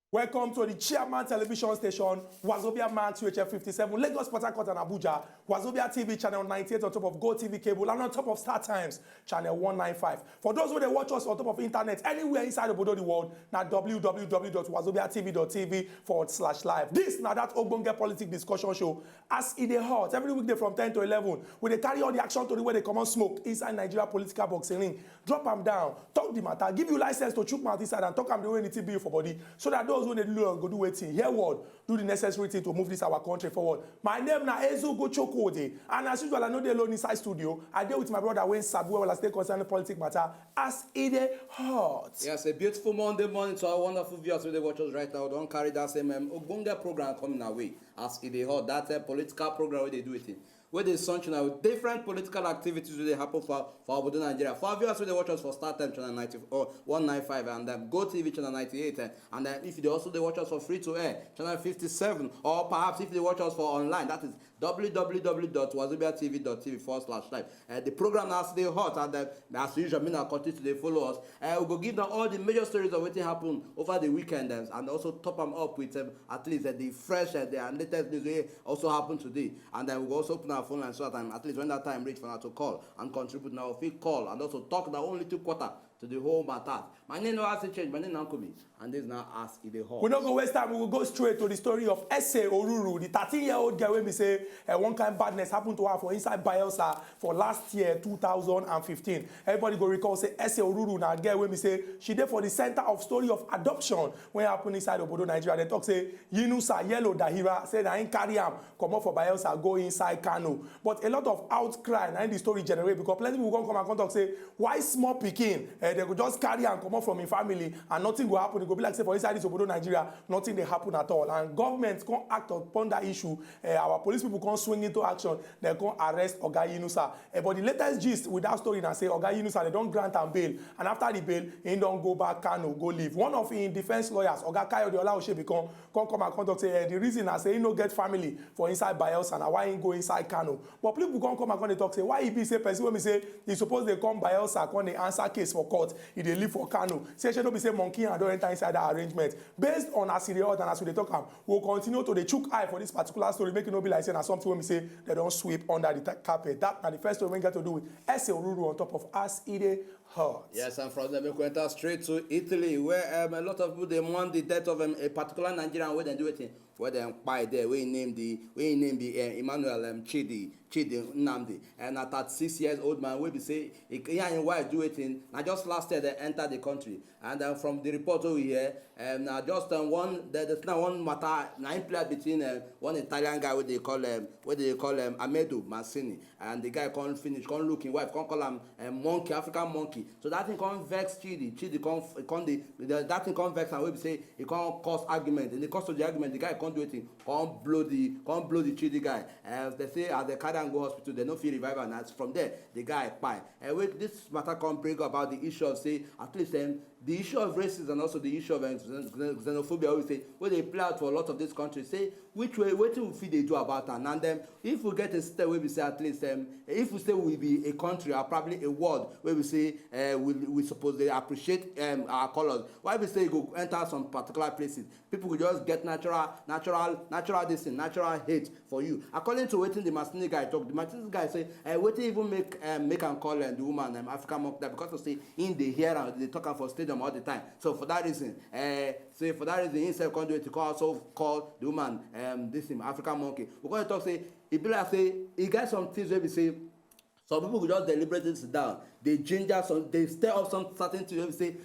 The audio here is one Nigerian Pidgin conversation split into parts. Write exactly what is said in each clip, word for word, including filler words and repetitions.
Welcome to the Chairman Television Station, Wazobia Man, two H F fifty-seven, Lagos, Port Harcourt, and Abuja. Wazobia T V channel ninety-eight on top of Go T V cable and on top of Star Times channel one ninety-five. For those who dey watch us on top of internet anywhere inside obodo the world, na w w w dot wazobia t v dot t v forward slash live. This na that ogbonge politic discussion show as e dey hot every weekday from ten to eleven. We dey carry all the action tori wey dey comot smoke inside Nigeria political boxing ring. Drop am down, talk the matter, give you license to chook mouth inside and talk am the way anything be you for body, so that those wey dey look go do wetin, hear word, do the necessary thing to move this our country forward. My name na Ezugo Chukwudi, and as usual, I no dey alone inside studio. I dey with my brother wey sabi well well as take concern politic matter as e dey hot. Yes, a beautiful Monday morning to our wonderful viewers wey dey watch us right now. We don carry that same um, ogbonge program coming our way as e dey hot. That uh, political program wey dey do wetin, wey dey sunshine with different political activities wey dey happen for for obodo Nigeria. For our viewers wey dey watch us for Star Time channel ninety or one ninety-five and um, Go T V channel ninety-eight, eh, and um, if you dey also dey watch us for free to air channel fifty-seven, or perhaps if you dey watch us for online, that is w w w dot wazobia t v dot t v forward slash live. Uh, the program na as e dey hot, and uh, as usual, make una continue to dey follow us. Uh, we go give them all the major stories of wetin happen over the weekend, um, and also top am up with um, at least uh, the fresh uh, the latest news wey also happen today. And then we go also open our phone line so that um, at least when that time reach for una to call and contribute, una go fit call and also talk their own little quarter to the whole matter. My name no has to change. My name na Kumi, and this na as e dey hot. We no go waste time. We go go straight to the story of Ese Oruru, the thirteen-year-old girl wey be say uh, one kind badness happen to her for inside Bayelsa for last year, two thousand and fifteen. Everybody go recall say Ese Oruru na girl wey be say she dey for the center of story of adoption wey happen inside obodo Nigeria. Dem talk say Yunusa Yellow Dahira say na him carry am comot for Bayelsa go inside Kano. But a lot of outcry na im the story generate, because plenty people come come and come talk say, why small pikin, eh, dem go just carry am comot from im family and nothing go happen? E go be like say for inside this obodo Nigeria, nothing dey happen at all. And government come act upon that issue. Eh, our police people come swing into action. Dem come arrest Oga Yunusa. Eh, but the latest gist with that story na say Oga Yunusa, dem don grant am bail. And after the bail, he don go back Kano, go live. One of im defense lawyers, Oga Kayode Olaoshebi, come come come and come talk say eh, the reason na say he no get family for inside Bayelsa, na why he go inside Kano. But people come come and come dey talk say, why e be say person wey be say he suppose dey come Bayelsa come dey answer case for court, he dey live for Kano? Say shey no be say monkey hand don enter inside that arrangement? Based on as e dey hot and as we dey talk am, we go continue to dey chook eye for this particular story, make e no be like say na something wey be say dem don sweep under the ta- carpet. That na the first story wey get to do with Ese Oruru on top of as e dey hot. Yes, and from there, we go enter straight to Italy, where um, a lot of people dey mourn the death of um, a particular Nigerian wey dem do wetin, wey dem kpai there, wey im name the, wey im name be um, Emmanuel um, Chidi, Chidi Nnamdi, and na thirty-six years old man wey be say he, he and him wife do wetin, na just last year dem enter the country, and um, from the report wey we hear, um, na just um, one, the, the, na one matter na im play between um, one Italian guy wey dey call um, wey dey call um, Amedo Mancini, and the guy come finish, come look him wife, come call am um, monkey, African monkey. So that thing come vex Chidi. Chidi come, come the, the, that thing come vex am wey be say e come cause argument. In the course of the argument, the guy come do wetin, come blow the, come blow the Chidi guy. As they say, as they carry am go hospital, they no fit revive am. As from there, the guy kpai. And wey this matter come bring about the issue of say at least um, the issue of racism and also the issue of um, xen- xen- xenophobia, wey we say wey dey play out for a lot of these countries. Say which way, wetin we fit dey do about am? And um, if we get a system wey be say at least um, if we say we be a country or probably a world where we say uh, we, we suppose dey appreciate um, our colors, why we say e go enter some particular places, people go just get natural natural natural this thing, natural hate for you. According to wetin the Masini guy talk, the Masini guy say uh, wetin even make um, make am call um, the woman um, African monkey, that because of say im dey hear am dey talk am for stadium all the time. So for that reason, uh, say for that reason, himself come do it to come also call the woman um, this thing, African monkey. We come dey talk say e be like say e get some things wey be say some people go just deliberately sit down, dey ginger some, dey stir up some certain things wey be say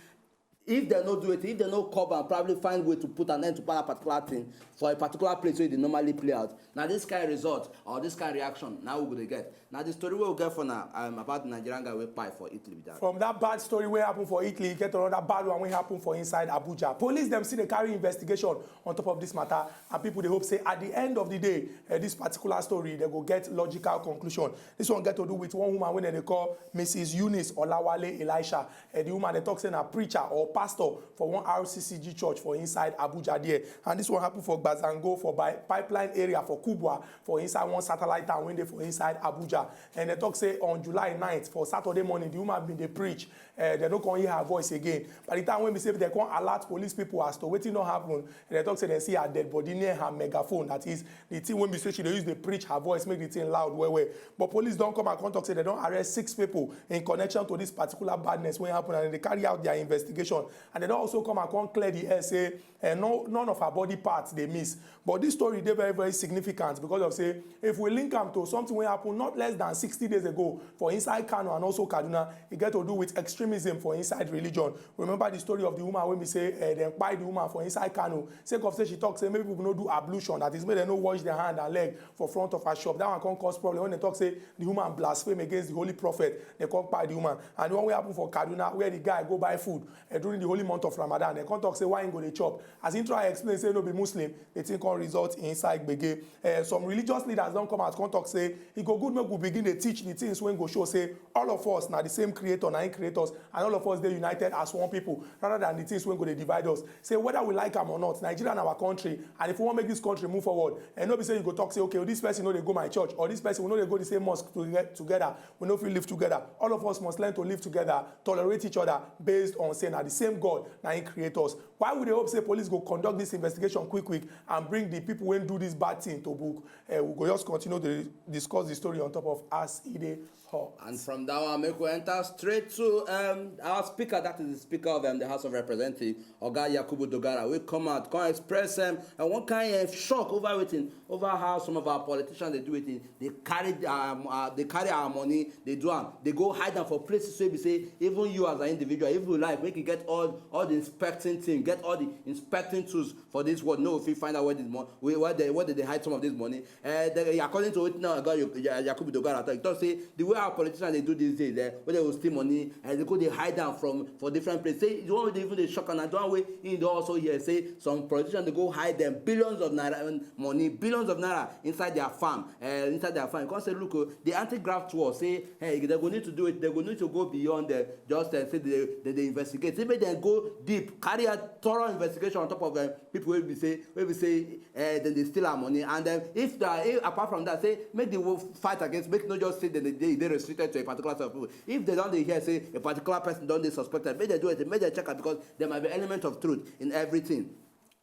If dem no do it, if dem no come and probably find way to put an end to that particular thing for a particular place wey e dey normally play out, na this kind result or this kind reaction na we go dey get. Na the story wey we get for now, um, about the Nigerian guy wey kpai for Italy be that. From that bad story wey happen for Italy, e get another bad one wey happen for inside Abuja. Police dem still dey carry investigation on top of this matter, and people dey hope say at the end of the day, eh, this particular story, dem go get logical conclusion. This one get to do with one woman wey dem dey call Missus Eunice Olawale Elisha. Eh, the woman, dem talk say na preacher or pastor for one R C C G church for inside Abuja there. And this one happen for Gbazango, for Bi-, Pipeline area for Kubwa, for inside one satellite town wey dey for inside Abuja. And dem talk say on July ninth, for Saturday morning, the woman bin dey preach. Eh, dem no come hear her voice again. By the time wey be say dem come alert police people as to wetin don happen, dem talk say dem see her dead body near her megaphone, that is the thing wey be say she dey use dey preach her voice, make the thing loud well well. But police don come and come talk say dem don arrest six people in connection to this particular badness wey happen, and dem dey carry out their investigation. And dem don also come and come clear the air say, eh, no, none of her body parts dey miss. But this story dey very, very significant because of say, if we link am to something wey happen not less than sixty days ago for inside Kano and also Kaduna, e get to do with extremism for inside religion. Remember the story of the woman wey be say, eh, dem kpai the woman for inside Kano sake of say she talk say make people no do ablution, that is, make dem no wash their hand and leg for front of her shop. That one come cause problem when dem talk say the woman blaspheme against the holy prophet. Dem come kpai the woman. And the one wey happen for Kaduna, where the guy go buy food, eh, during the holy month of Ramadan, dem come talk say why him go dey chop. As him try explain say no be Muslim, the thing come result inside gbege. Eh, some religious leaders don come out come talk say e go good make we begin dey teach the things wey go show say all of us na the same creator, na him create us, and all of us dey united as one people, rather than the things wey go dey divide us. Say whether we like am or not, Nigeria na our country, and if we wan make this country move forward, and no be say you go talk say, "Okay, this person no dey go my church," or, "This person, we no dey go the same mosque to-, together, we no fit live together." All of us must learn to live together, tolerate each other based on say na the same God na him create us. Why we dey hope say police go conduct this investigation quick quick and bring the people wey do this bad thing to book? Eh, we go just continue to discuss the story on top of As E Dey Hot. And from that one, make we enter straight to, um, our speaker, that is the speaker of, um, the House of Representatives, Oga Yakubu Dogara. We come out, come express, um, uh, one kind of shock over wetin, over how some of our politicians dey do wetin, they carry, um, uh, they carry our money, they do am, they go hide am for places wey be say even you as an individual, if you like, make you get all, all the inspecting team, get all the inspecting tools for this world. No, if you find out where this money, where, where they, where they hide some of this money, uh, they, according to what now, Oga Yakubu Dogara talk, he talk say the way our politicians dey do these days, eh, where they will steal money, and they go dey hide am from, for different places. Say the one wey dey even dey shock am na the one wey he don also hear say some politicians dey go hide them billions of naira, um, money, billions of naira inside their farm, uh, inside their farm. He come say, "Look, oh, the anti-graft war, say, hey, they go need to do it. They go need to go beyond the, just, uh, say they, they, they investigate. Say make dem go deep, carry out thorough investigation on top of, uh, people wey be say, wey be say, uh, then they steal our money. And then if they are, if, apart from that, say make the wo-, fight against, make no just say that they, they, they restricted to a particular set of people. If they don dey hear say a particular person don dey suspected, make they do it, make they check am, because there might be element of truth in everything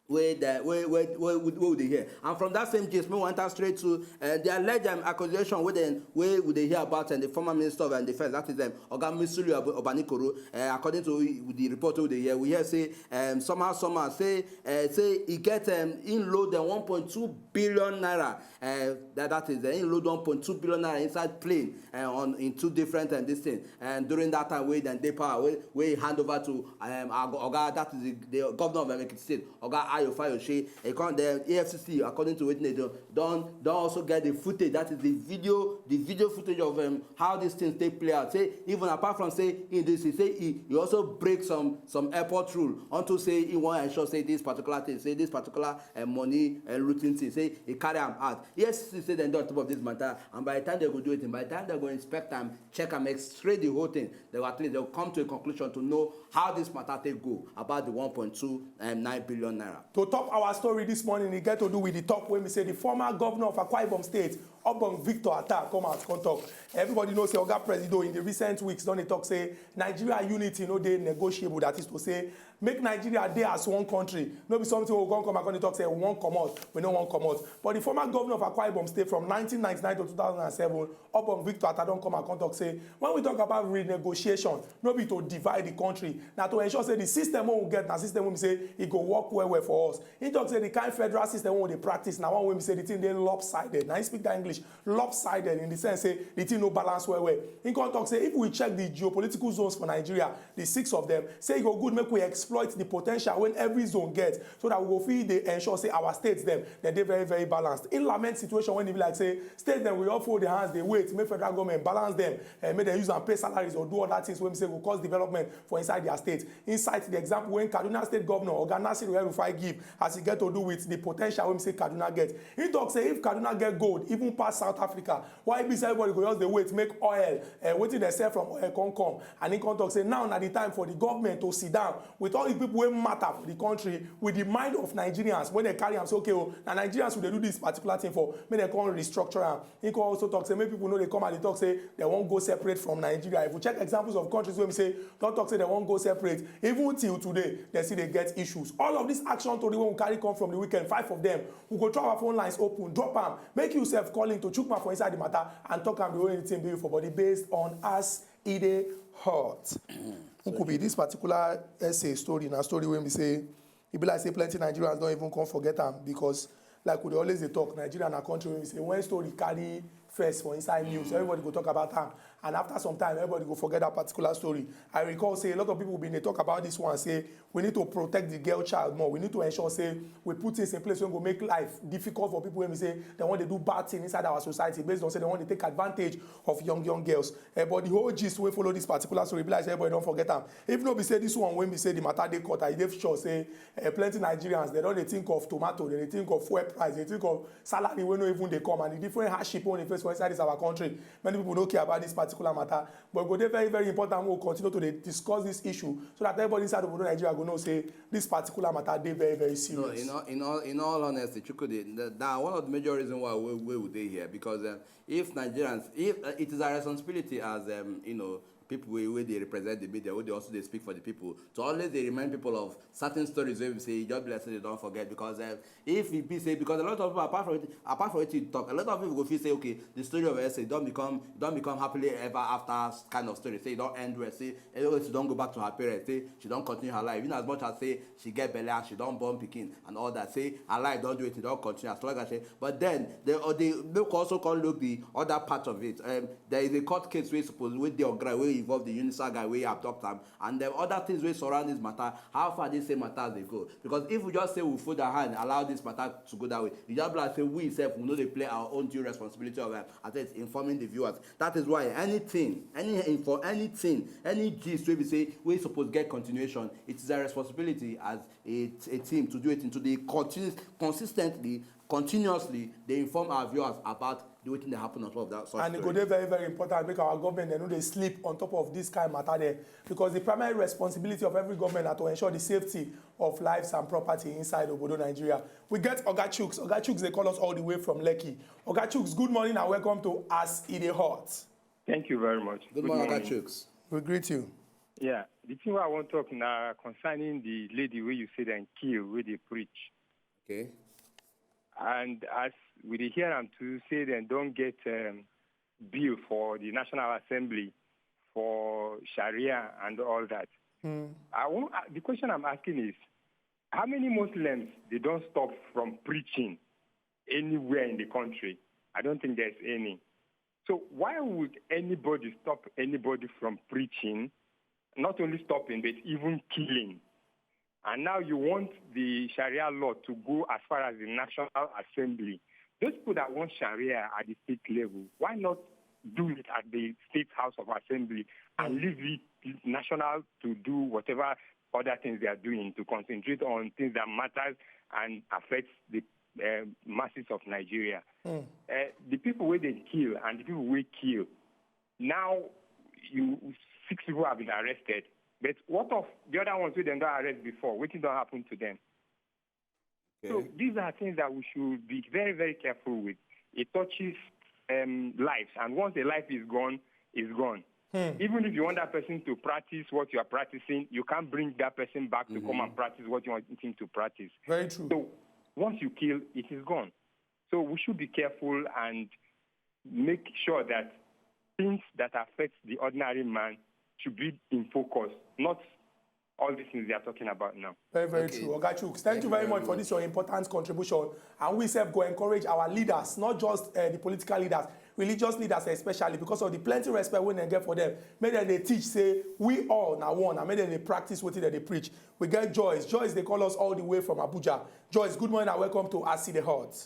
wey dey, wey, wey, wey, wey, wey we dey hear." And from that same case, make we enter straight to, uh, the alleged, um, accusation wey dem, wey we dey hear about, um, the former Minister of, um, Defense, that is, um, Oga Misuli Ob-, Obanikoro. Uh, according to the report wey we dey hear, we hear say, um, somehow, somehow, say, uh, say he get, um, he load dem one point two billion naira. Uh, that, that is, uh, he load one point two billion naira inside plane, uh, on, in two different, um, this thing. And during that time wey dem dey power, wey, wey he hand over to, um, our go-, Oga, that is the, the governor of Ekiti State, Oga Ayo Fayose, he come, the E F C C, according to wetin they do, don, don also get the footage, that is the video, the video footage of, um, how these things take play out. Say even apart from say he do this, he say he, he also break some, some airport rule unto say he wan ensure say this particular thing, say this particular, uh, money, uh, looting thing, say he carry am out. E F C C say dem dey on top of this matter, and by the time they go do it, by the time they go inspect am, check am, x-ray the whole thing, they go, at least they go come to a conclusion to know how this matter take go about the one point two nine billion naira. To top our story this morning, e get to do with the talk wey be say the former governor of Akwa Ibom State, Obong Victor Attah, come out come talk. Everybody know say Oga Presido in the recent weeks don dey talk say Nigeria unity no dey negotiable. That is to say, make Nigeria dey as one country. No be something wey we come come and come dey talk say we wan comot, we no wan comot. But the former governor of Akwa Ibom State from nineteen ninety-nine to two thousand and seven, Obong Victor Attah, don come and come talk say when we talk about renegotiation, no be to divide the country, na to ensure say the system wey we get na system wey be say e go work well well for us. He talk say the kind federal system wey we dey practice na one wey be say the thing dey lopsided. Na him speak that English, lopsided, in the sense say the thing no balance well well. He come talk say if we check the geopolitical zones for Nigeria, the six of them, say e go good make we ex-, exploit the potential wey every zone get, so that we go fit dey ensure say our states dem dem dey very, very balanced. Im lament situation wey e be like say states dem go just fold their hands dey wait make federal government balance dem, eh, make dem use am pay salaries or do other things wey be say go cause development for inside their state. Im cite the example wey Kaduna State Governor Oga Nasiru El-Rufai give as e get to do with the potential wey be say Kaduna get. Im talk say if Kaduna get gold even pass South Africa, why e be say everybody go just dey wait make oil, eh, wetin dem sell from oil come come? And im come talk say now na the time for the government to sit down with all the people wey matter for the country, with the mind of Nigerians, wey dem carry am say, "Okay o, na Nigerians we dey do this particular thing for, make dem come restructure am." Im come also talk say make people no dey come and dey talk say dem wan go separate from Nigeria. If we check examples of countries wey be say don talk say dem wan go separate, even till today, dem still dey get issues. All of this action tori wey we carry come from the weekend, five of them, we go throw our phone lines open, drop am, make you sef call in to chook mouth for inside the matter and talk am the way the thing be for body based on as e dey hot. Nkubi, this particular essay story na story wey be say e be like say plenty Nigerians don even come forget am, because like we dey always dey talk, Nigeria na country wey be say when story carry first for inside news, everybody go talk about am, and after some time everybody go forget that particular story. I recall say a lot of people bin dey talk about this one, say we need to protect the girl child more, we need to ensure say we put things in place wey go make life difficult for people wey be say dem wan dey do bad thing inside our society based on say dem wan dey take advantage of young, young girls. Eh, but the whole gist wey follow this particular story be like say everybody don forget am. If no be say this one wey be say the matter dey cut, I dey sure say, eh, plenty Nigerians, dem don dey think of tomato, dem dey think of fuel price, dem dey think of salary wey no even dey come, and the different hardship wey we dey face for inside this our country. Many people no care about this particular matter, but e go dey very, very important make we continue to dey discuss this issue so that everybody inside obodo Nigeria go know say this particular matter dey very, very serious. No, in all, in all, in all honesty, Chukwudi, the, that one of the major reasons why we, we would dey here, because, um, if Nigerians, if, uh, it is our responsibility as, um, you know, people wey, wey dey represent the media, wey dey also dey speak for the people, to always dey remind people of certain stories wey we say, e just be like say dem don forget, because, um, if e be say, because a lot of people, apart from it, apart from wetin you talk, a lot of people go feel say, okay, the story of Ese don become, don become happily ever after kind of story. Say e don end well. Say everybody don go back to her parents. Say she don continue her life. In as much as say she get belle and she don born pikin and all that, say her life don do wetin, don continue. As long as she, but then they, or they make also come look the other part of it. Um, there is a court case wey suppose, wey dey on ground, wey involve the UNISA guy wey abduct am, and the other things wey surround this matter. How far this same matter dey go? Because if we just say we fold our hand, allow this matter to go that way, e just be like say we sef, we no dey play our own due responsibility of, um, at least informing the viewers. That is why anything, any info, anything, any gist wey be say wey suppose get continuation, it is a responsibility as a, a team to do it, to dey continue, consistently, continuously dey inform our viewers about the wetin dey happen on top of that such. And e go dey very, very important make our government dem no dey sleep on top of this kind matter there, because the primary responsibility of every government na to ensure the safety of lives and property inside obodo Nigeria. We get Oga Chuks. Oga Chuks dey call us all the way from Lekki. Oga Chuks, good morning and welcome to As E Dey Hot. Thank you very much. Good morning, Oga Chuks. We greet you. Yeah, the thing wey I wan talk na concerning the lady wey you say dem kill, wey dey preach. Okay. And as we dey hear am too, say dem don get, um, bill for the National Assembly for Sharia and all that. I wan, uh, the question I'm asking is, how many Muslims they don't stop from preaching anywhere in the country? I don't think there's any. So why would anybody stop anybody from preaching? Not only stopping, but even killing. And now you want the Sharia law to go as far as the National Assembly. Those people that want Sharia at the state level, why not do it at the State House of Assembly and leave it national to do whatever other things they are doing, to concentrate on things that matters and affects the, uh, masses of Nigeria? Uh, the people where they kill and the people we kill, now you, six people have been arrested. But what of the other ones who dem don arrest before? Wetin don happen to them? So Okay. These are things that we should be very, very careful with. It touches, um, lives, and once a life is gone, is gone. Even if you want that person to practice what you are practicing, you can't bring that person back to come and practice what you want him to practice. Very true. So once you kill, it is gone. So we should be careful and make sure that things that affect the ordinary man should be in focus, not all these things they are talking about now. Very, very true. Oga Chuks, thank you very much for this your important contribution. And we sef go encourage our leaders, not just, uh, the political leaders. religious leaders especially, because of the plenty respect wey dem get for them, make dem dey teach say we all na one, and make dem dey practice wetin dem dey preach. We get Joyce. Joyce dey call us all the way from Abuja. Joyce, good morning and welcome to As E Dey Hot.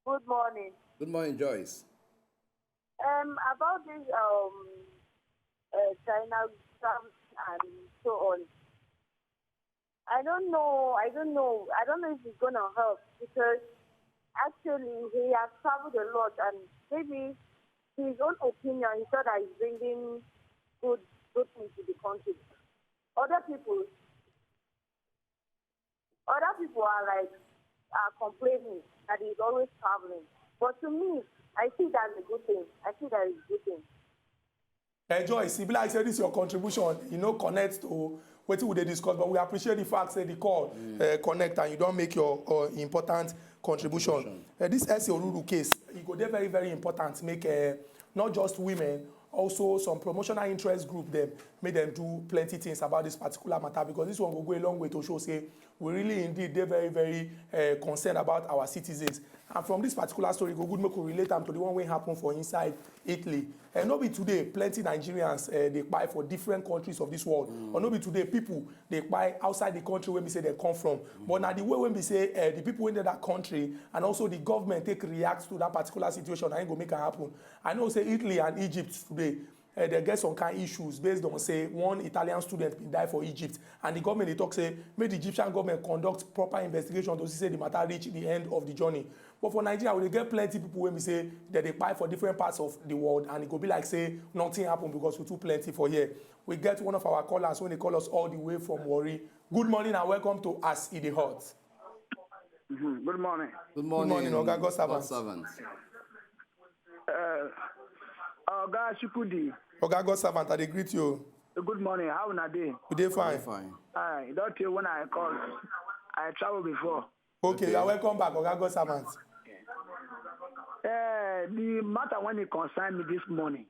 Good morning. Good morning, Joyce. Um, about this um, uh, China tariffs and so on, I don't know. I don't know. I don't know if it's gonna help because actually he has traveled a lot, and maybe his own opinion, he thought that he's bringing good good things to the country. Other people, other people are like are complaining that he's always traveling. But to me, I see that as a good thing. I see that as a good thing. Uh, Joyce, e be like say this your contribution, you know, connect to wetin we dey discuss, but we appreciate the fact say the call uh, connect and you don make your uh, important contribution. Uh, this S A Oruru case, e go dey very, very important. Make uh, not just women, also some promotional interest group dem, make dem do plenty things about this particular matter, because this one go go a long way to show say we really indeed dey very, very uh, concerned about our citizens. And from this particular story, go good make we relate am to the one wey happen for inside Italy. Uh, no be today, plenty Nigerians uh, dey kpai for different countries of this world. Mm. Or no be today, people dey kpai outside the country wey be say dem come from. Mm. But na the way wey be say uh, the people wey dey that country and also the government take react to that particular situation, na im go make am happen. I know say Italy and Egypt today, uh, dem get some kind issues based on say one Italian student bin die for Egypt, and the government dey talk say make the Egyptian government conduct proper investigation to see say the matter reach the end of the journey. But for Nigeria, we dey get plenty people wey be say dem dey kpai for different parts of the world, and e go be like say nothing happen because we too plenty for here. We get one of our callers wey dey call us all the way from Warri. Good morning and welcome to As E Dey Hot. Mhm. Good morning. Good morning, morning, Oga God servant. Servant. Uh, Oga Chukwudi, Oga God servant, I dey greet you. good morning. How una dey? We dey Fine, fine. fine. I don't tell when I call. I travel before. Okay, you are welcome back, Oga God servant. Uh, the matter when it concerned me this morning.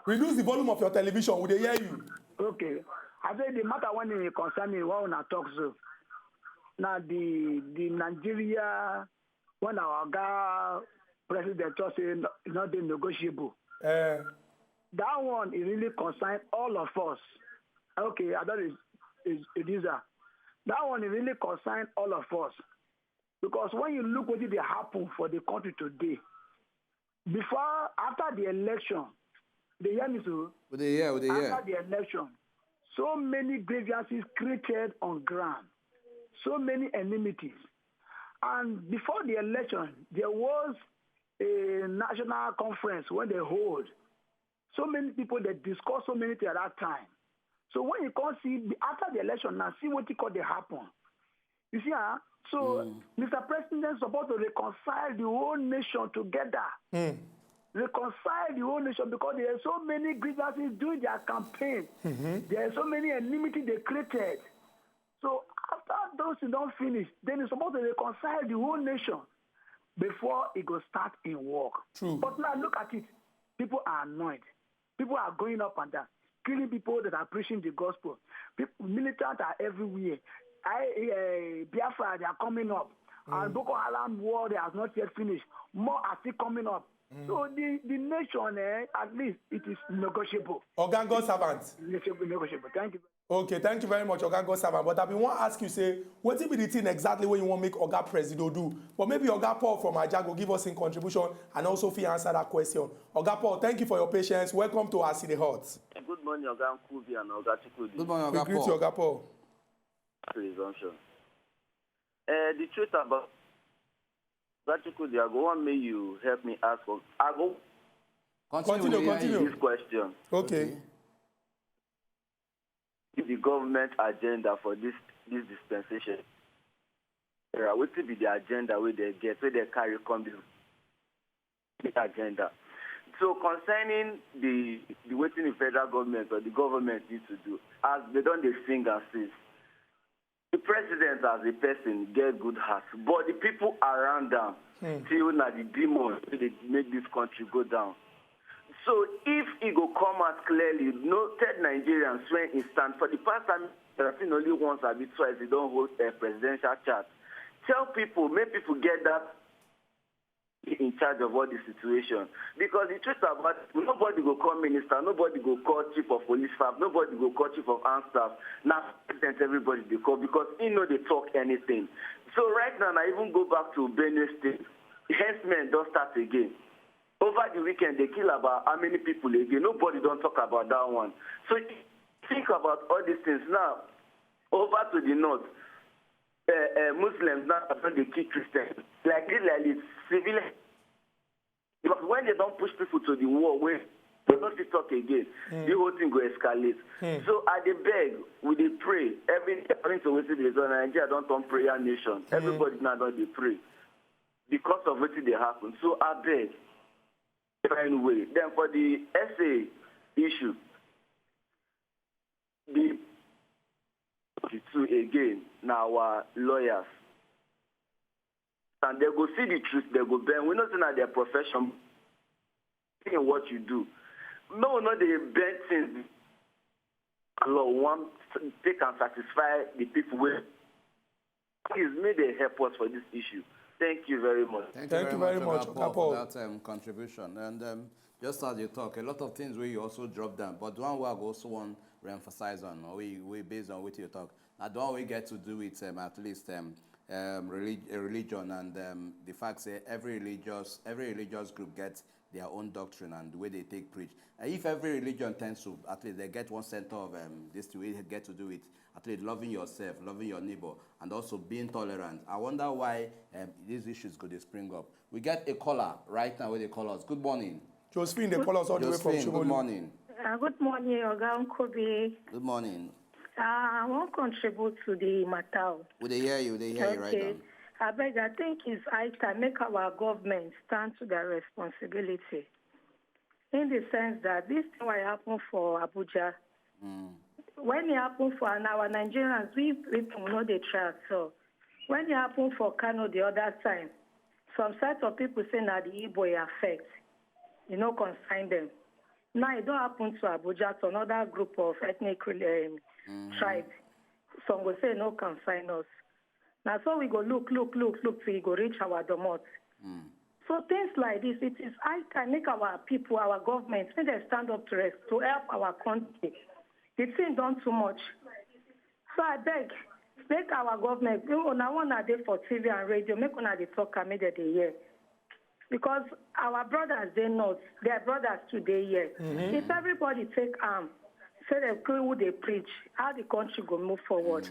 Reduce the volume of your television, we dey hear you. Okay. I said the matter when it concerned me, when una talk so. Now the the Nigeria, when our Oga president just say no, not dey negotiable. Uh, That one, it really concern all of us. Okay, I don't is is Ediza. That one, it really concern all of us because when you look what did happen for the country today, before after the election, they hear me so. We dey hear, we dey hear. After the election, so many grievances created on ground, so many enmities. And before the election, there was a national conference when they hold. So many people, they discuss so many things at that time. So when you come see the, after the election now, see what it could happen. You see, huh? So Mister President is supposed to reconcile the whole nation together. Reconcile the whole nation because there are so many grievances during their campaign. There are so many enmity they created. So after those things don't finish, then it's supposed to reconcile the whole nation before it go start in work. True. But now look at it. People are annoyed. People are going up and down, killing people that are preaching the gospel. People, militants are everywhere. I, uh, Biafra, they are coming up. And Boko Haram war, they have not yet finished. More are still coming up. So the, the nation, eh, at least it is negotiable. Oga God servant. Negotiable, negotiable. Thank you. Okay, thank you very much, Oga God servant. But I bin wan ask you say, wetin be the thing exactly wey you wan make Oga Presido do? But maybe Oga Paul from Ajah go give us im contribution and also fit answer that question. Oga Paul, thank you for your patience. Welcome to As E Dey Hot. Good morning, Oga Nkubi and Oga Chukwudi. Good morning, We Oga greet you, Paul. Oga Paul. Presumption. Uh, the truth about Oga Chukwudi, I go want make you help me ask. I go Continue, Continue, we dey hear continue. you. This question. Okay. The government agenda for this this dispensation. Wetin be the agenda wey they get, wey they carry come this agenda? So concerning the the wetin the federal government or the government need to do, as they don dey sing and sing, the president as a person get good heart, but the people around am still na the demons wey dey make this country go down. So if e go come out clearly, noted Nigerians when e stand for the past time, I think only once abi twice e don host a presidential chat. Tell people, make people get that in charge of all the situation. Because the truth about it, nobody go call minister, nobody go call chief of police staff, nobody go call chief of armed staff. Now, president, everybody they call because he know they talk anything. So right now, I even go back to Benue State. Herdsmen don't start again. Over the weekend, they kill about how many people again? Nobody don't talk about that one. So think about all these things now. Over to the north, uh, uh, Muslims now don't they kill Christians like this, like this civilian. Because when they don't push people to the war, where they don't fit talk again, the whole thing go escalate. So I dey beg, we dey pray every day according to wetin dey result. Nigeria don turn prayer nation. Everybody now don dey pray because of wetin dey happen. So I beg, find way. Then for the S A issue, the two again na our lawyers. And they go see the truth, they go bend. We know say na their profession. In what you do. No, no, they bend things. Law want take and satisfy the people wey. Please, may they help us for this issue. Thank you very much. Thank you Thank very you very much, much, Oga Oga Paul, Paul. For that um, contribution. And um, just as you talk, a lot of things where you also drop down. But the one where I go also want re-emphasize on, or we, we based on what you talk. Now, the one we get to do with um, at least um, um, relig- uh, religion and um, the fact say every religious every religious group gets their own doctrine and the way they take preach. And if every religion tends to at least they get one center of um, this thing we get to do with at least loving yourself, loving your neighbor, and also being tolerant. I wonder why um, these issues go dey spring up. We get a caller right now where they call us. Good morning. Josephine, they call us all the way from Josephine, good Shomolu. Morning. Uh, good morning, Oga Nkobi. Good morning. Uh, I wan contribute to the matter. We dey hear you, they hear you right Okay. Now. I beg, I think it's high time make our government stand to their responsibility. In the sense that this thing wey happen for Abuja, when e happen for and our Nigerians, we people no dey try at all. When e happen for Kano the other time, some set of people say na the Igbo e affect. E no concern them. Now e don happen to Abuja to another group of ethnic um, tribe. Some go say e no concern us. Na so we go look, look, look, look till e go reach our domot. So things like this, it is high time make our people, our government, make dem stand up to rest, to help our country. The thing don too much. So I beg, make our government, make una one dey for T V and radio, make una dey talk am, make dem dey hear. Because our brothers dey north, their brothers too dey here. If everybody take am, say dem kill who dey preach, how the country go move forward?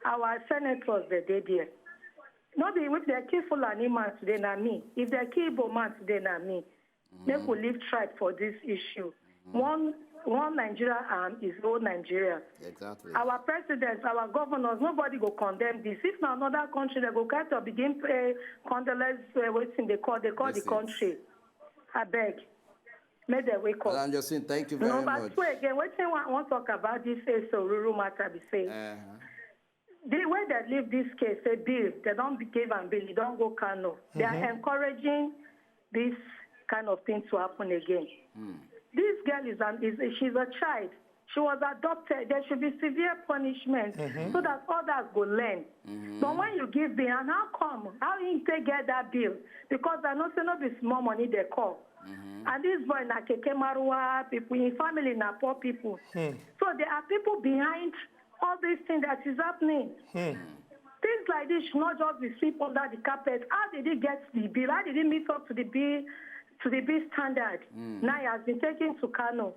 Our senators, they dey there. No be if they kill Fulani man today, na me. If they kill Igbo man today, na me. Make we leave tribe for this issue. One one Nigeria arm is whole Nigeria. Exactly. Our presidents, our governors, nobody go condemn this. If na another country, they go kind of begin pay condolence, uh, wetin they call, they call the Blessings. Country. I beg, make dem wake up. Madam Josephine, thank you very Number much. Two again, wetin I wan talk about this S O Ruru matter be say, Uh-huh. The way they leave this case, say bill, they don't give am bill, e don go Kano. They are encouraging this kind of thing to happen again. This girl is an is she's a child. She was adopted. There should be severe punishment so that others go learn. But when you give bill, and how come? How he take get that bill? Because I know say no be small money they call. And this boy na keke maruwa people in family na poor people. So there are people behind all this thing that is happening. Things like this should not just be swept under the carpet. How did he get the bill? How did he meet up to the bill to the bill standard? Now he has been taken to Kano.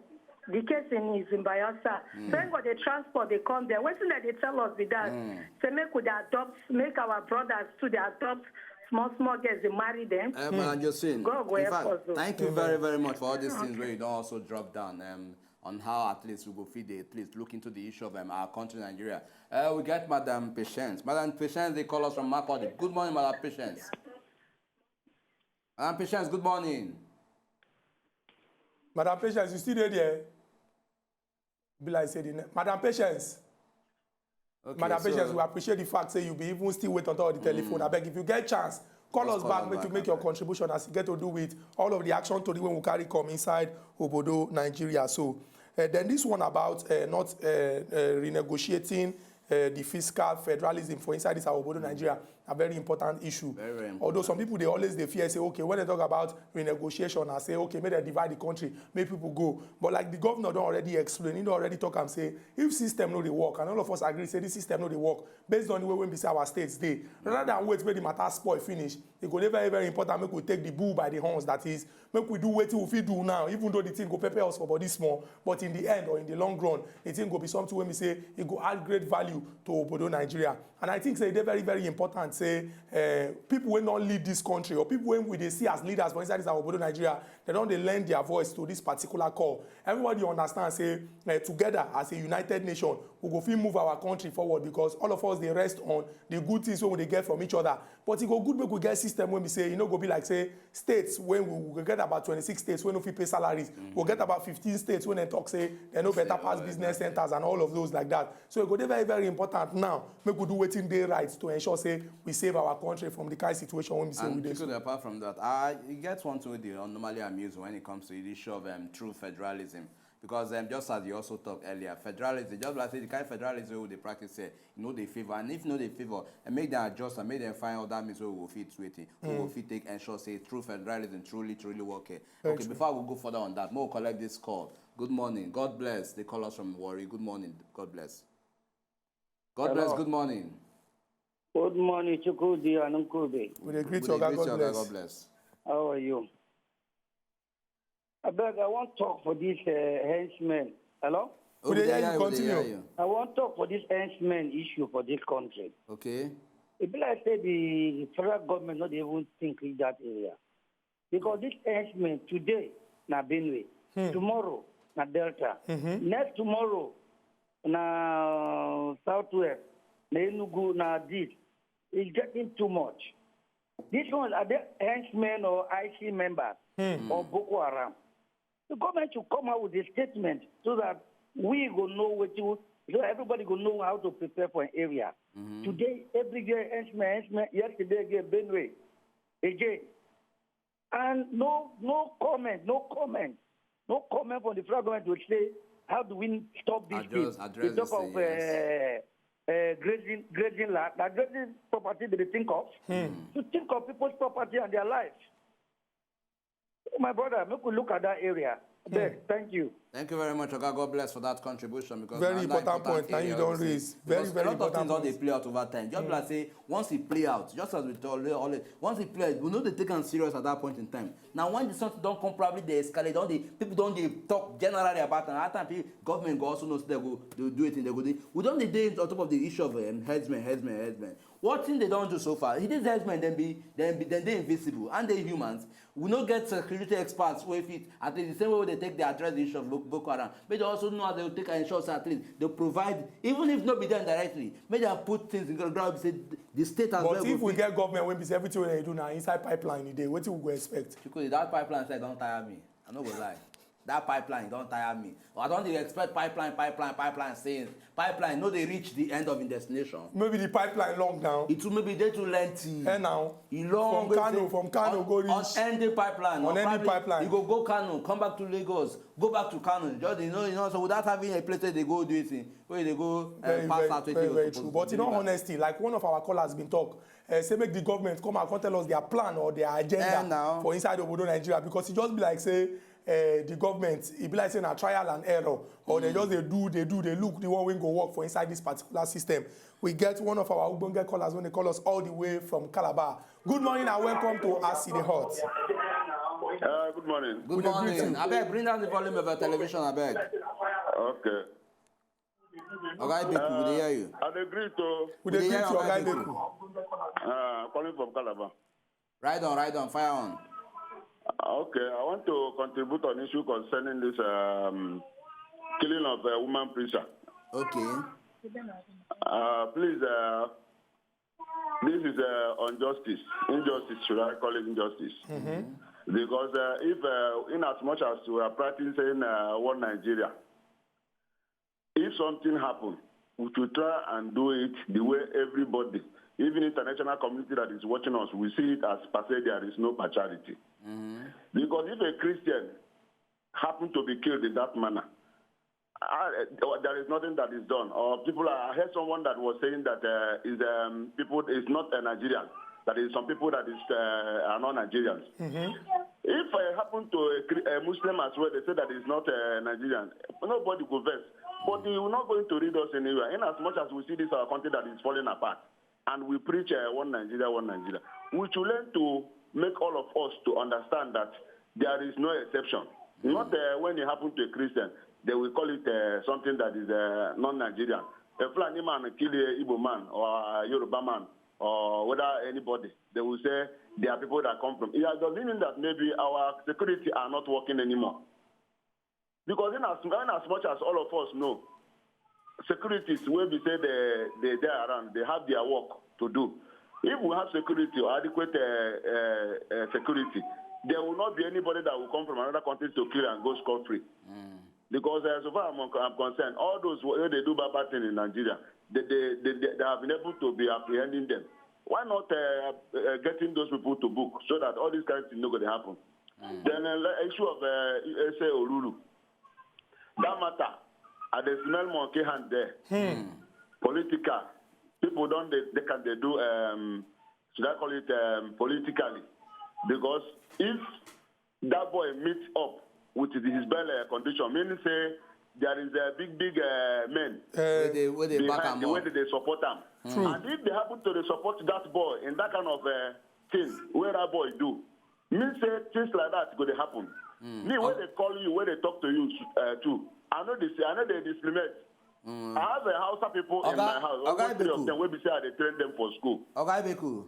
The case in is in Bayelsa. Thank God the transport they come there. Wetin that they tell us be that. Say make we dey adopt, make our brothers to dey adopt small small girls, they marry them. Uh, Madam Josephine, God go in help fact, us o. Thank you very, very much for all these things where you don't also drop down um, on how at least we go feed the at least look into the issue of um, our country, Nigeria. Uh, we get Madam Patience. Madam Patience, they call us from Makurdi. Good morning, Madam Patience. Madam Patience, good morning. Madam Patience, you still dey there? Be like say the ne- Madam Patience. Okay, Madam so Patience, we appreciate the fact say you be even still wait on top of the telephone. I beg if you get chance, call Just us call back, us make you back, make your abeg. Contribution as you get to do with all of the action to the when we carry come inside Obodo, Nigeria. So uh, then this one about uh, not uh, uh, renegotiating uh, the fiscal federalism for inside this our Obodo, Nigeria. A very important issue. Very, very important. Although some people, they always, they fear, say, okay, when they talk about renegotiation, I say, okay, make they divide the country, make people go. But like the governor don't already explain, he don't already talk and say, if system no dey work, and all of us agree, say this system no dey work, based on the way we be say our states dey, rather than wait where the matter spoil finish, e go dey very, very important make we take the bull by the horns. That is, make we do wetin we fit do now, even though the thing go pepper us for body small, but in the end or in the long run, the thing go be something wey be say e go add great value to obodo Nigeria. And I think say e dey very, very important say uh, people wey don lead this country or people wey we dey see as leaders for inside this our obodo Nigeria, they don dey lend their voice to this particular call. Everybody understand say uh, together as a united nation, we go fit move our country forward because all of us dey rest on the good things wey we dey get from each other. But e go good make we get system wey be say e no go be like say states wey we, we go get about twenty-six states wey no fit pay salaries. Mm-hmm. We get about fifteen states wey dem talk say dem no better pass business centers and all of those like that. So e go dey very, very important now make we do wetin dey right to ensure say we save our country from the kind situation wey be say we dey. And apart from that, I get one thing wey dey normally amuse when it comes to the issue of um, true federalism. Because um, just as you also talk earlier, federalism, just like say the kind of federalism we dey practice here, you know they favor, and if no they favor, and make them adjust and make them find other means where we go fit waiting, we go fit take ensure say true federalism truly, truly work here. Okay, before we go further on that, more collect this call. Good morning, God bless. They call us from Warri. Good morning, God bless. God bless. Good morning. Good morning, Chukwudi and Nkube. We dey greet you, Oga. God bless. How are you? Abeg, I wan talk for this uh, henchmen. Hello? We dey hear you. Continue. I wan talk for this henchmen issue for this country. Okay. E be like say the federal government no dey even think reach that area. Because this henchmen today na Benue, hmm. Tomorrow na Delta, mm-hmm. Next tomorrow na Southwest, na Enugu, na this. It's getting too much. These ones are they henchmen or I C members hmm. Or Boko Haram? The government should come out with a statement so that we go know what you, so everybody go know how to prepare for an area. Mm-hmm. Today, every year, henchmen, henchmen, yesterday again, Benue, again. And no, no comment, no comment, no comment from the federal government to say, how do we stop this address, thing? Address we talk of yes. uh, uh, grazing, grazing land. Now, grazing property they think of. Hmm. To think of people's property and their lives. My brother, make we look at that area. Hmm. Thank you. Thank you very much, Oga. God bless for that contribution because very important, important point. Now you don't raise very, very important. A lot of things don't they play out over time. Just mm. Like say once it play out, just as we told you, once it play, we know they take them serious at that point in time. Now when the something don't come, probably they escalate. Don't they people don't they talk generally about and at time people, government go also knows they go they do it in the good. We don't they on top of the issue of um, headsmen, headsmen, headsmen. What thing they don't do so far? These headsmen then be then be then they invisible and they humans. We no get security experts wey fit at least the same way they take the address the issue of Boko Haram. But they also know how they take ensure at least they provide, even if not be them directly, make they put things in the ground. Say the state as but well. But if we get government, when be say everything wey they do now inside pipeline, the day, what we go expect? Because that pipeline side don't tire me. I no go lie. That pipeline don't tire me. I don't dey expect pipeline, pipeline, pipeline since pipeline no dey reach the end of im destination. Maybe the pipeline long now. It too maybe dey too lengthy. And now e long from Kano, from Kano go reach unending pipeline. Unending pipeline. You go go Kano, come back to Lagos, go back to Kano. Just you know, you know, so without having a place where they go do it, where they go uh, very, pass very, out. Very, very true. But in all honesty, like one of our callers been talk, uh, say make the government come and come tell us their plan or their agenda for inside Obodo Nigeria because it just be like say uh, the government, e be like say na trial and error, or mm. They just they do, they do, they look the one wey go work for inside this particular system. We get one of our ogbonge callers when they call us all the way from Calabar. Good morning and welcome to As E Dey Hot. Uh, good morning. Good morning. Abeg, bring down the volume of your television, abeg. Okay. Oga Ibeku, we dey hear you. I dey greet o. We dey greet you, Oga Ibeku. Uh, calling from Calabar. Ride on, ride on, fire on. Okay, I want to contribute on issue concerning this um, killing of a woman preacher. Okay. Uh, please, uh, this is uh, injustice. Injustice, should I call it injustice? Mm-hmm. Because uh, if, uh, in as much as we are practicing uh, one Nigeria, if something happen, we should try and do it the way everybody, even international community that is watching us, we see it as per se there is no partiality. Mm-hmm. Because if a Christian happen to be killed in that manner, Uh, there is nothing that is done. Or people, I heard someone that was saying that uh, is um, people is not a Nigerian. That is some people that is uh, are not Nigerians. If I happen to a, Chri- a Muslim as well, they say that is not a Nigerian. Nobody go vex. But they will not going to read us anywhere. In as much as we see this our country that is falling apart, and we preach uh, one Nigeria, one Nigeria, we should learn to make all of us to understand that there is no exception. Not uh, when it happened to a Christian, they will call it uh, something that is uh, non-Nigerian. A Fulani man kill a Igbo man or a Yoruba man or whether anybody, they will say there are people that come from. It does it mean that maybe our security are not working anymore? Because in as, in as much as all of us know, securities wey be say they they dey around, they have their work to do. If we have security or adequate uh, uh, uh, security, there will not be anybody that will come from another country to kill and go scot free. Because uh, so far I'm, I'm concerned, all those who they do bad, bad thing in Nigeria, they, they, they, they have been able to be apprehending them. Why not uh, uh, getting those people to book so that all these kind of things no go dey happen? Then uh, the issue of uh, Ese Oruru, that matter, I dey smell monkey hand there. Political people don dey they can dey do um, should I call it um, politically? Because if that boy meet up with his belle uh, condition, meaning say there is a big big uh, men Wey dey wey dey back behind am the way up. They dey support am. And if they happen to dey support that boy in that kind of uh, thing wey that boy do, mean say things like that go dey happen. Me wey dey call you, wey dey talk to you uh, too, I no dey say I no dey discriminate. I have a Hausa people in Oga- my house, Oga almost three Ibeku. Of them wey be say I dey train them for school. Oga Ibeku,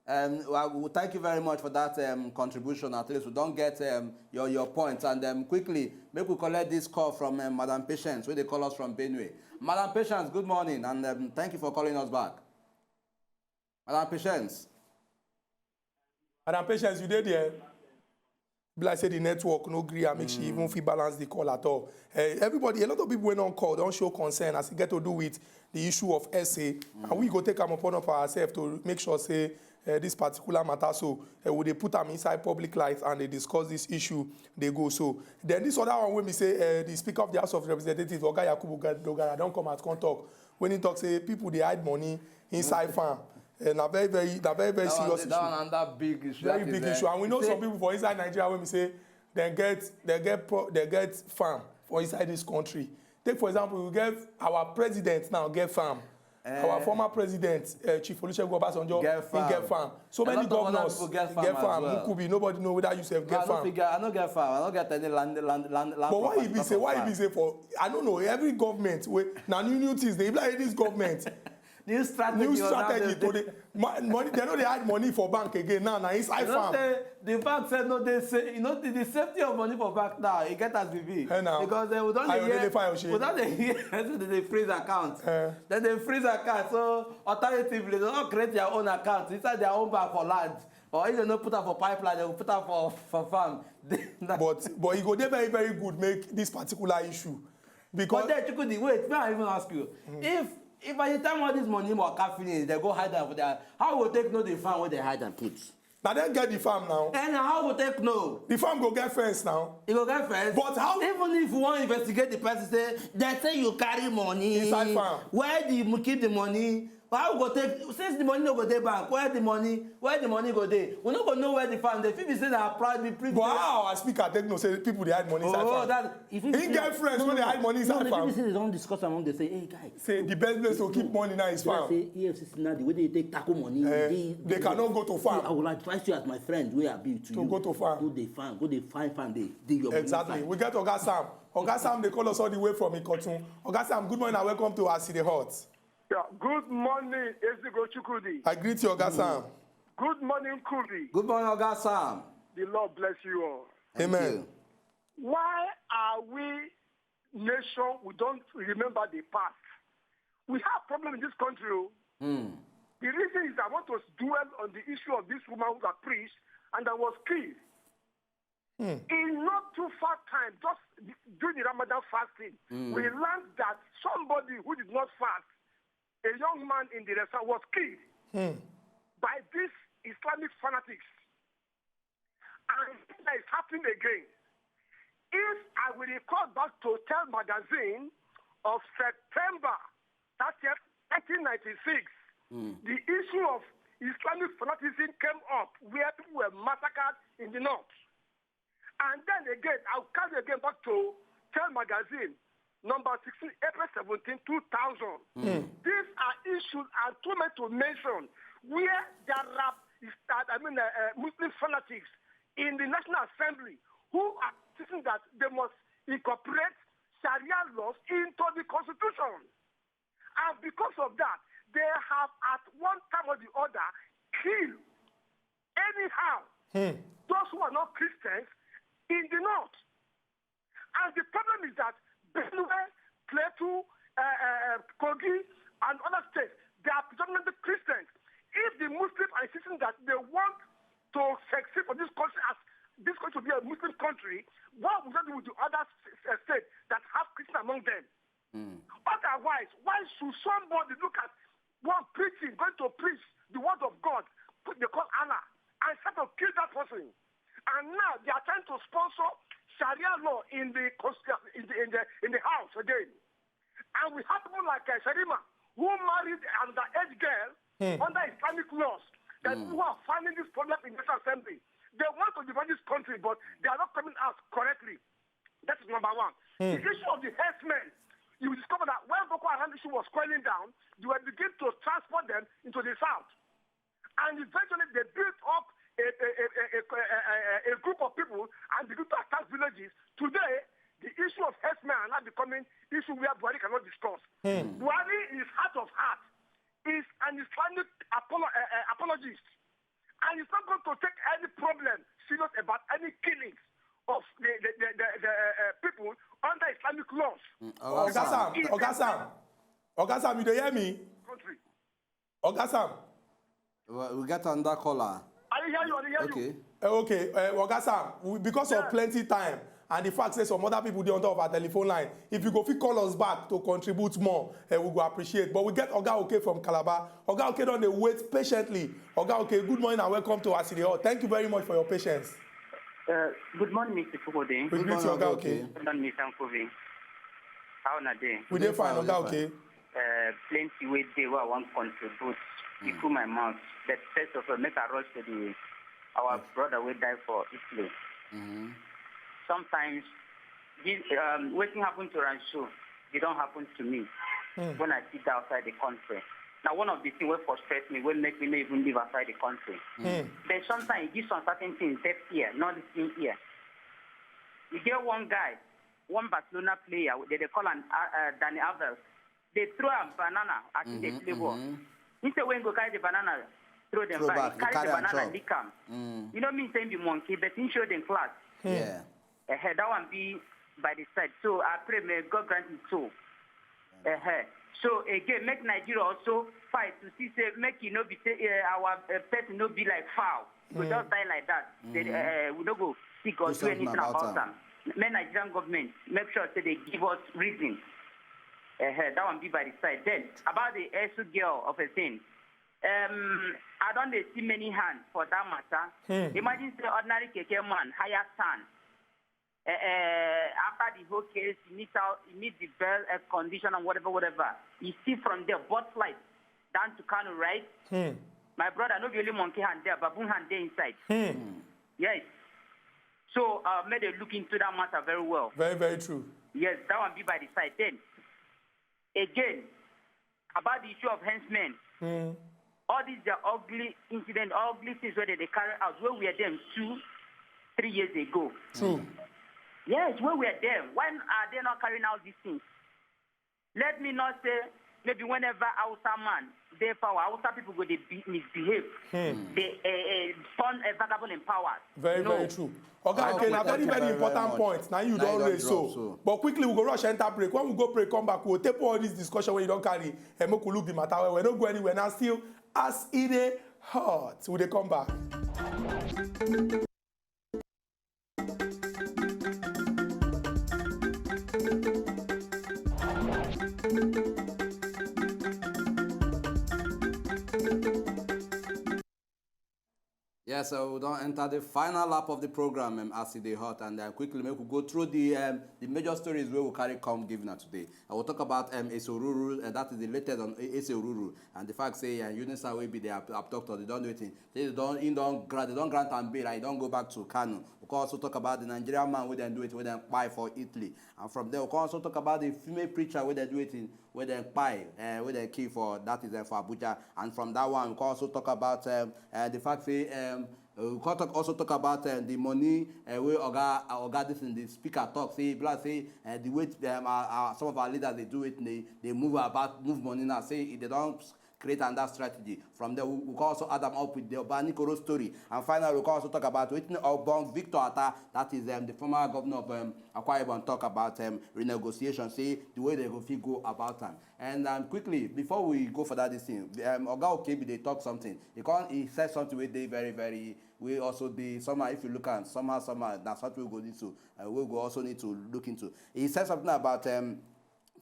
um, well, we thank you very much for that um, contribution. At least we don't get um, your your point. And um, quickly, make we collect this call from um, Madam Patience, where they call us from Benue. Madam Patience, good morning, and um, thank you for calling us back. Madam Patience. Madam Patience, you dey there? Be like say the network no gree and make she even fit balance the call at all. Uh, everybody, a lot of people wey don call don show concern as e get to do with the issue of S A, and we go take am upon of ourselves to make sure say uh, this particular matter so uh, we dey put am inside public light and dey discuss this issue dey go so. Then this other one wey be say uh, the speaker of the House of Representatives, Oga Yakubu Dogara, don come out come talk when he talk say people dey hide money inside farm. Uh, na very very na very very That one, serious that issue. One another big issue. Very That big is, issue, uh, and we know say- some people for inside Nigeria wey be say dem get dem get pro- dem get farm for inside this country. Take for example, we get our president now get farm. Our former president, uh, Chief Olusegun Obasanjo, Get he farm. get farm. So A many lot of other governors people get farm get as farm. Well. Mukubi, nobody know whether you sef No, get I don't farm. Figure, I don't get farm. I don't get any land, land, land. But why Property, e be not say of why e farm. Be say for I don't know every government wey na new new things dey be like this government New strategy. new on how strategy they- to dey ma- money dem no dey hide money for bank again now na inside You know farm. Say the bank said no, they say you know the, the safety of money for bank now. E get as e be. Eh, now. Because uh, we don dey Ayọ̀délé hear Fáyọ̀ṣe. We don dey hear say they dey freeze account. Eh. Then they freeze account. So alternatively, they don create their own account inside their own bank for land. Or if they no put am for pipeline, they go put am for for farm. They- na- But but e go dey very very good make this particular issue because But then Chukwudi, wait, may I even ask you? If if by the time all this money waka finish, they go hide am for there. How we go take know the farm where they hide am put? Na dem get the farm now. And how we go take know? The farm go get fence now. You go get fence. But how- Even if you wan investigate the person, say they say you carry money. Inside farm. Where do you keep the money? How we go take since the money no go dey bank? Where the money? Where the money go dey? We no go know where the farm dey. Fit be say na private. But how our speaker take know say people dey hide money inside Oh, farm? That if He get friends wey dey hide money inside No, farm. If they don discuss am, they say, hey guys. Say the best place to keep money now is farm. Say E F C C now the way they take tackle money. Eh, they cannot go to farm. I will advise you as my friend wey I be to, To you. Go to farm. Go dey farm. Go dey find farm. Dey dey your money Exactly. Farm. We get Oga Sam. Oga Sam dey call us all the way from Ikotun. Oga Sam, good morning and welcome to As E Dey Hot. Yeah, good morning, Ezigo Chukwudi. I greet you, Oga Sam. Good morning, Kudi. Good morning, Oga Sam. The Lord bless you all. Thank Amen. You. Why are we nation, we don't remember the past? We have problem in this country. Oh. The reason is I want to dwell on the issue of this woman who got preached and that was killed. In not too far time, just during the Ramadan fasting, we learned that somebody who did not fast, a young man in the restaurant, was killed by these Islamic fanatics. And that is happening again. If I will record back to Tell Magazine, of September thirtieth, nineteen ninety-six, the issue of Islamic fanaticism came up, where people were massacred in the north. And then again, I'll carry again back to Time magazine, number sixteen, April seventeenth, two thousand. These are issues I'm too many to mention, where there are, I mean, uh, uh, Muslim fanatics in the National Assembly who are insisting that they must incorporate Sharia laws into the constitution. And because of that, they have at one time or the other killed anyhow those who are not Christians in the north. And the problem is that Benue, Plateau, uh, uh, uh, Kogi, and other states, they are predominantly Christians. If the Muslims are insisting that they want to succeed for this country, as this country to be a Muslim country, what would that do with the other s- s- states that have Christians among them? Otherwise, why should somebody look at one preaching, going to preach the word of God, put they call Allah, and start to kill that person? And now they are trying to sponsor Sharia law in the consti- in the in the, in the house again. And we have people like uh, Sharima, who married an underage girl under Islamic laws. That people who are finding this problem in the National Assembly, they want to divide this country, but they are not coming out correctly. That is number one. The issue of the herdsmen, you will discover that when Boko Haram issue was quelling down, they were beginning to transport them into the south. And eventually they built up a, a, a, a, a, a, a group of people and began to attack villages. Today, the issue of herdsmen are now becoming issue where Buhari cannot discuss. Buhari, in his heart of heart, is an Islamic apolo- uh, uh, apologist. And he's not going to take any problem serious about any killings of the, the, the, the, the uh, uh, people under Islamic laws. Oga Sam, Oga Sam, Oga Sam, you dey hear me? Country. Oga Sam. Well, we get another caller. I didn't hear you. I didn't hear you. Okay. Eh, okay, uh, Oga Sam, we, because of plenty time and the fact say some other people dey on top of our telephone line, if you go fit call us back to contribute more, uh, we go appreciate. But we get Oga Oke from Calabar. Oga Oke don dey wait patiently. Oga Oke, good morning and welcome to Asiri Hall. Thank you very much for your patience. Uh, good morning, Mister Fukode. We greet you, Oga Oke. Good morning, Mister Nkovi. How are you? We dey fine, Oga Oke. Uh, plenty wey dey wey I wan contribute. You cool my mouth. But first of all, make I rush to the our brother wey die for Italy. Sometimes, this, um, wetin happen to Rancho, e don happen to me when I sit outside the country. Now, one of the things wey frustrate me, wey make me no even live outside the country. But sometimes, e give some certain things, deaf ear, not listening ear. You get one guy, one Barcelona player, they, they call am uh, uh, Dani Alves. They throw am banana as mm-hmm, they play ball. Mm-hmm. He say when go carry the banana, throw them throw back. He carry, carry the banana, lick am. Mm. You know me saying be monkey, but he show them class. Yeah. Uh, that one be by the side. So I pray may God grant his soul. Uh-huh. So again, make Nigeria also fight to see say make it no be say uh, our uh, person no be like foul. We mm. Just die like that. Mm-hmm. They, uh, we no go see God do anything about them. Make Nigerian government make sure say they give us reason. Uh, that one be by the side. Then about the S U girl of a thing, um, I don't dey see many hands for that matter. Hmm. Imagine say ordinary keke man hire stand. Uh, uh, after the whole case, you meet out, you meet the bail uh, condition and whatever, whatever. You see from there, both flight down to Kano, right? Hmm. My brother, no be only monkey hand there, baboon hand there inside. Hmm. Yes. So uh, may they look into that matter very well. Very, very true. Yes, that one be by the side. Then again, about the issue of henchmen, mm. All these are ugly incidents, ugly things where they carry out. Where were them two, three years ago? True. Yes, where were them? Why are they not carrying out these things? Let me not say maybe whenever Hausa man dey power, Hausa people go dey be, misbehave. Hmm. They uh, uh, turn a vagabond in power. Very, no. Very true. Okay, okay, now very, very important point. Now you don't raise so. But quickly, we go rush enter break. When we go break, come back, we'll take all this discussion where you don't carry. And make we look the matter where we don't go anywhere. Now still, as it is hot, we dey come back. Yes, so we don enter the final lap of the program, um, as e dey hot, and uh, quickly make we go through the um, the major stories wey we carry come give una today. I will talk about um, Ese Oruru, and that is the latest on E- Ese Oruru, and the fact say uh, UNISA wey be the ab- abductor, they don do wetin? Say they don, he don grant, they don grant am bail, and he don go back to Kano. We can also talk about the Nigerian man wey dem do it, wey dem kpai for Italy, and from there we can also talk about the female preacher wey dem do it in, wey dem kpai, uh, wey dem kill for, that is uh, for Abuja, and from that one we can also talk about um, uh, the fact say um, uh, we can talk, also talk about uh, the money uh, wey oga uh, oga this in the speaker talk say, be like say uh, the way um, our, our, some of our leaders dey do it, they they move about, move money now, say if they don create another strategy. From there we, we can also add them up with the Obanikoro story, and finally we can also talk about wetin Obong Victor Atta, that is um, the former governor of um, Akwa Ibom, talk about um, renegotiation, say the way they go fit go about am. And um, quickly, before we go for that this thing, um, Oga Okebi dey talk something. He come, he said something wey dey very, very, wey also dey somehow, if you look am somehow, somehow, na something we go need to, uh, we go also need to look into. He said something about um,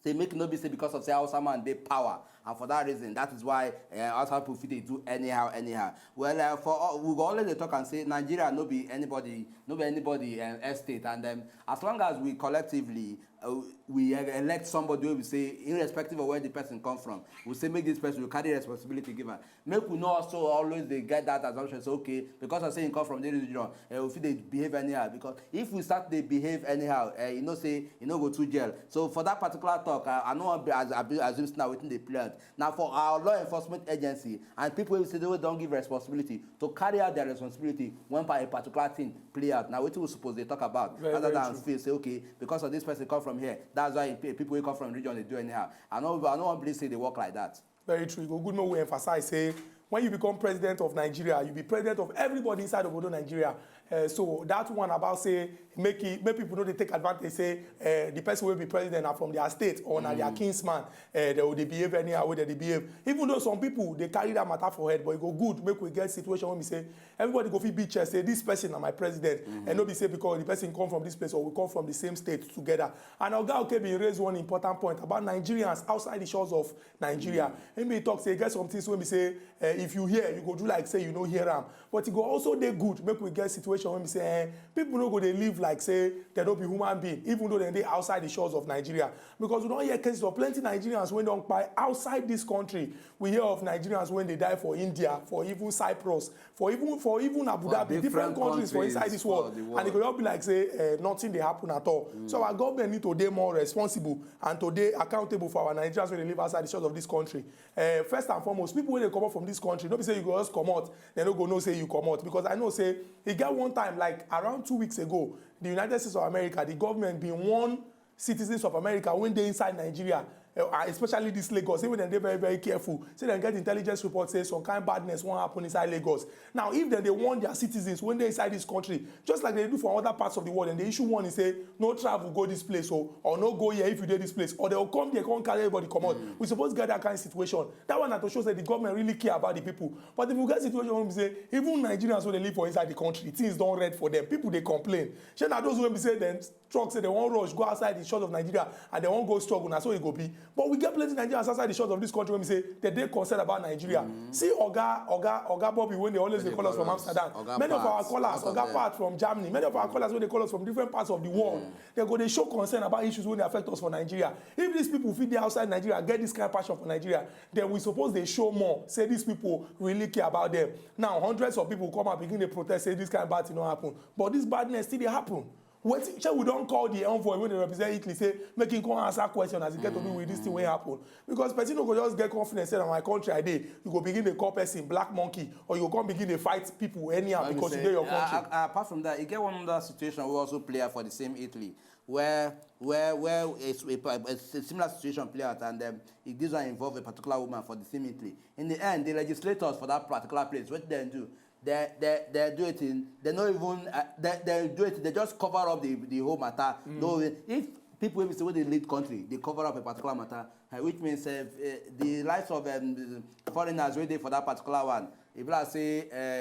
say make no be say because of say Hausa man dey power, and for that reason, that is why uh, Hausa people fit dey do anyhow, anyhow. Well, uh, for uh, we go always dey talk and say Nigeria no be anybody, no be anybody uh, estate, and um, as long as we collectively uh, we elect somebody wey we say, irrespective of where the person come from, we say make this person, we carry responsibility give am. Make we no also always dey get that assumption say, okay, because I say he come from this region, uh, we fit dey behave anyhow. Because if we start dey behave anyhow, uh, you know say e no go too gel. So for that particular talk, I, I no wan be as I be assume say na wetin dey play out. Na for our law enforcement agency and people wey we say wey don give responsibility to carry out their responsibility when pa- a particular thing play out. Na wetin we suppose dey talk about, Very, rather very than true. Feel say, okay, because of this person come from here, that's why pe- people wey come from region dey do anyhow. I no, I no wan believe say e dey work like that. Very true. E go good make we emphasize say when you become president of Nigeria, you be president of everybody inside obodo Nigeria. Uh, so that one about say make it, make people no dey take advantage say uh, the person wey be president na from their state or na their kinsman, uh, they go dey behave anyhow wey dem dey behave. Even though some people dey carry that matter for head, but e go good make we get situation wey be say everybody go fit beat chest say this person na my president, and no be say because the person come from this place or we come from the same state together. And Oga Oke bin raise one important point about Nigerians outside the shores of Nigeria. He bin talk say e get some things wey be say uh, if you hear, you go do like say you no hear am. But e go also dey good make we get situation wey be say eh, people no go dey live like say dem no be human being, even though dem dey outside the shores of Nigeria. Because we don hear cases of plenty Nigerians wey don kpai outside this country. We hear of Nigerians wey dey die for India, for even Cyprus, for even for even Abu For Dhabi, different different countries for countries inside this for world, the and e world. go just be like say uh, nothing dey happen at all. So our government need to dey more responsible and to dey accountable for our Nigerians wey dey live outside the shores of this country. Uh, first and foremost, people wey dey comot from this country, no be say you go just comot, dem no go know say you comot. Because I know say e get one time, like around two weeks ago, the United States of America, the government bin warn citizens of America wey dey inside Nigeria, uh, especially this Lagos, say make dem dey very, very careful. Say dem get intelligence report say some kind badness wan happen inside Lagos. Now, if dem dey warn their citizens wey dey inside this country, just like dem dey do for other parts of the world, dem dey issue warning say no travel go this place o, or no go here if you dey this place, or dem go come there come carry everybody comot. We suppose get that kind situation. That one na to show say the government really care about the people. But if we get situation wey be say even Nigerians wey dey live for inside the country, things don red for them. People dey complain. Shey na those wey be say dem talk say dem wan rush go outside the shores of Nigeria and dem wan go struggle, na so e go be. But we get plenty Nigerians outside the shores of this country wey be say dem dey concerned about Nigeria. See Oga Oga Oga Bobby wey dey always dey call us from Amsterdam. Many of our callers, Oga Pat from Germany, many of our callers wey dey call us from different parts of the world, dem go dey show concern about issues wey dey affect us for Nigeria. If these people fit dey outside Nigeria get this kind of passion for Nigeria, then we suppose dey show more say these people really care about them. Now hundreds of people come out begin dey protest say this kind of bad thing no happen, but this badness still dey happen. Wetin, shey we don call the envoy wey dey represent Italy say make him come answer question as e get to do with this thing wey happen? Because person no go just get confidence say na my country I dey, you go begin dey call person black monkey, or you go come begin dey fight people anyhow because you dey your country. Apart from that, e get one other situation wey also play out for the same Italy, where where where a, a, a similar situation play out, and um, this one involve a particular woman for the same Italy. In the end, the legislators for that particular place, what dem do? They they they do it in they no even uh, they, they do it. They just cover up the the whole matter. No, if people wey be say wey dey lead country dey cover up a particular matter, uh, which means uh, uh, the likes of um, foreigners wey dey for that particular one, e be like say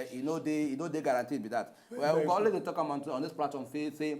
uh, e no dey e no dey guaranteed be that. Well, we go always dey talk am on, on this platform say say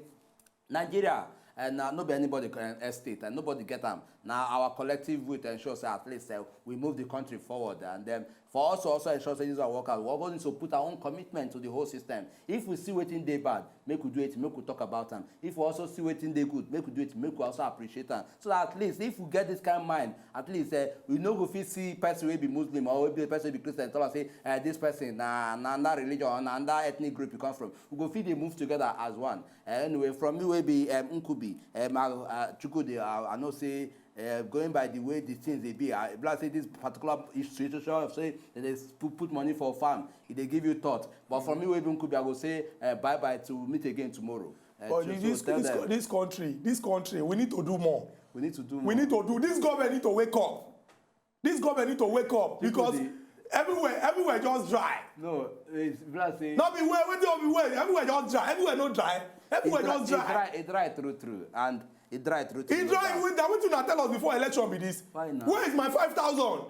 Nigeria and na no be anybody uh, estate and nobody get am. Na our collective will to ensure say at least uh, we move the country forward, and then For us to also ensure say this one work out, we also need to put our own commitment to the whole system. If we see wetin dey bad, make we do it, make we talk about am. If we also see wetin dey good, make we do it, make we also appreciate am. So that at least if we get this kind of mind, at least uh, we no go fit see person wey be Muslim or wey be person wey be Christian tell us say uh, this person na na that religion or na that ethnic group you come from. We go fit dey move together as one. Uh, anyway, from me wey be um, Nkubi, um, I, uh, Chukwudi, I, I know say uh, going by the way the things dey be, I be like say this particular situation say dem dey put, put money for farm, e dey give you thought. But for me wey be Nkubi, I go say uh, bye bye till we meet again tomorrow. Uh, But to- this, so tell this, them. This country, this country, we need to do more. We need to do more. We need to do. This government need to wake up. This government need to wake up because everywhere, everywhere just dry. No, it's be like say No be well, wetin no be well, everywhere just dry, everywhere no dry, everywhere just dry. It dry, it dry true true, and it dry true true. E dry with that. Wetin una tell us before election be this? Why not? Where is my five thousand?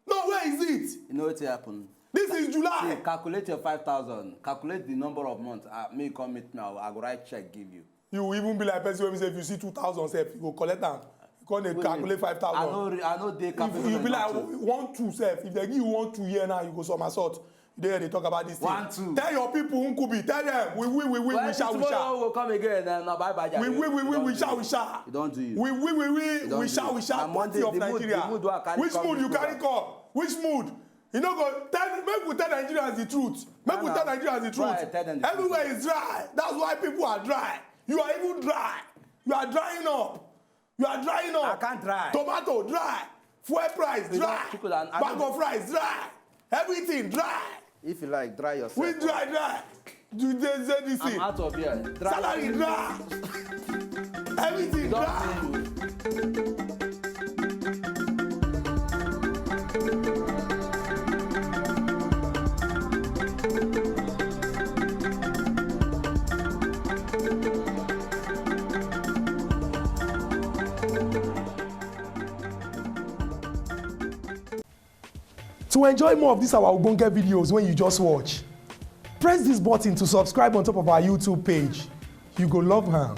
No, where is it? You know what happen? This is July. See, calculate your five thousand. Calculate the number of months. Uh, me come meet me. I go write check give you. You even be like person wey be say if you see two thousand sef, you go collect am. You come dey calculate five thousand. I no, I no dey capable. If you be like one two sef, if they give you one two here now, you go somersault. You dey dey talk about this thing. One two. Tell your people Nkubi, tell them we we we we we sha we sha. Tomorrow we go come again and na bye bye. We we we we we sha we sha. You don do you. We we we we we sha we sha. Party of Nigeria. Which mood you carry come? Which mood? You no go tell, make we tell Nigerians the truth. Make we tell Nigerians the truth. Everywhere is dry. That's why people are dry. You are even dry. You are drying up. You are drying up. I can't dry. Tomato dry. Fuel price dry. Bag of rice dry. Everything dry. If you like, dry yourself. We dry, dry. Do they say this thing? I'm out of here. Dry. Salary dry. Everything dry. To enjoy more of these our ogbonge videos when you just watch, press this button to subscribe on top of our YouTube page. You go love am.